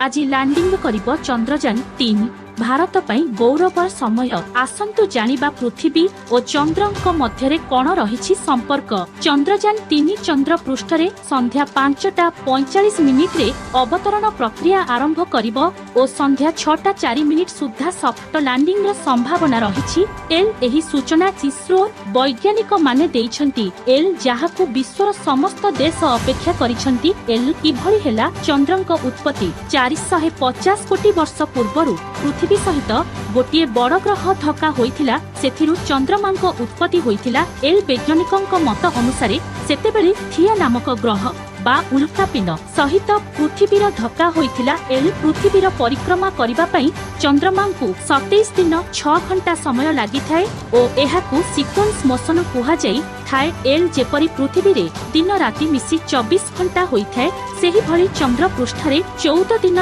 ଆଜି ଲ୍ୟାଣ୍ଡିଂ କରିବ ଚନ୍ଦ୍ରଯାନ 3। ଭାରତ ପାଇଁ ଗୌରବର ସମୟ। ଆସନ୍ତୁ ଜାଣିବା ପୃଥିବୀ ଓ ଚନ୍ଦ୍ରଙ୍କ ମଧ୍ୟରେ କଣ ରହିଛି ସମ୍ପର୍କ। ଚନ୍ଦ୍ରଯାନ 3 ଚନ୍ଦ୍ର ପୃଷ୍ଠରେ ସନ୍ଧ୍ୟା 5ଟା 45 ମିନିଟରେ ଅବତରଣ ପ୍ରକ୍ରିୟା ଆରମ୍ଭ କରିବ ଓ ସନ୍ଧ୍ୟା 6ଟା 4 ମିନିଟ ସୁଦ୍ଧା ସଫ୍ଟ ଲ୍ୟାଣ୍ଡିଂର ସମ୍ଭାବନା ରହିଛି। ଏଲ୍ ଏହି ସୂଚନା ଇସ୍ରୋ ବୈଜ୍ଞାନିକମାନେ ଦେଇଛନ୍ତି। ଏଲ୍ ଯାହାକୁ ବିଶ୍ୱର ସମସ୍ତ ଦେଶ ଅପେକ୍ଷା କରିଛନ୍ତି। ଏଲ୍ କିଭଳି ହେଲା ଚନ୍ଦ୍ରଙ୍କ ଉତ୍ପତ୍ତି? 450 କୋଟି ବର୍ଷ ପୂର୍ବରୁ ପୃଥିବୀ ସହିତ ଗୋଟିଏ ବଡ଼ ଗ୍ରହ ଧକ୍କା ହୋଇଥିଲା। ସେଥିରୁ ଚନ୍ଦ୍ରମାଙ୍କ ଉତ୍ପତ୍ତି ହୋଇଥିଲା। ଏଲ୍ ବୈଜ୍ଞାନିକଙ୍କ ମତ ଅନୁସାରେ ସେତେବେଳେ ଥିଆ ନାମକ ଗ୍ରହ ବା ଉଲ୍କାପିଣ୍ଡ ସହିତ ପୃଥିବୀର ଧକ୍କା ହୋଇଥିଲା। ଏଲ୍ ପୃଥିବୀର ପରିକ୍ରମା କରିବା ପାଇଁ ଚନ୍ଦ୍ରମାଙ୍କୁ 27 ଦିନ 6 ଘଣ୍ଟା ସମୟ ଲାଗିଥାଏ ଓ ଏହାକୁ ସିକ୍ୱେନ୍ସ ମୋସନ କୁହାଯାଇଥାଏ। ଏଲ୍ ଯେପରି ପୃଥିବୀରେ ଦିନ ରାତି ମିଶି 24 ଘଣ୍ଟା ହୋଇଥାଏ, ସେହିଭଳି ଚନ୍ଦ୍ର ପୃଷ୍ଠରେ 14 ଦିନ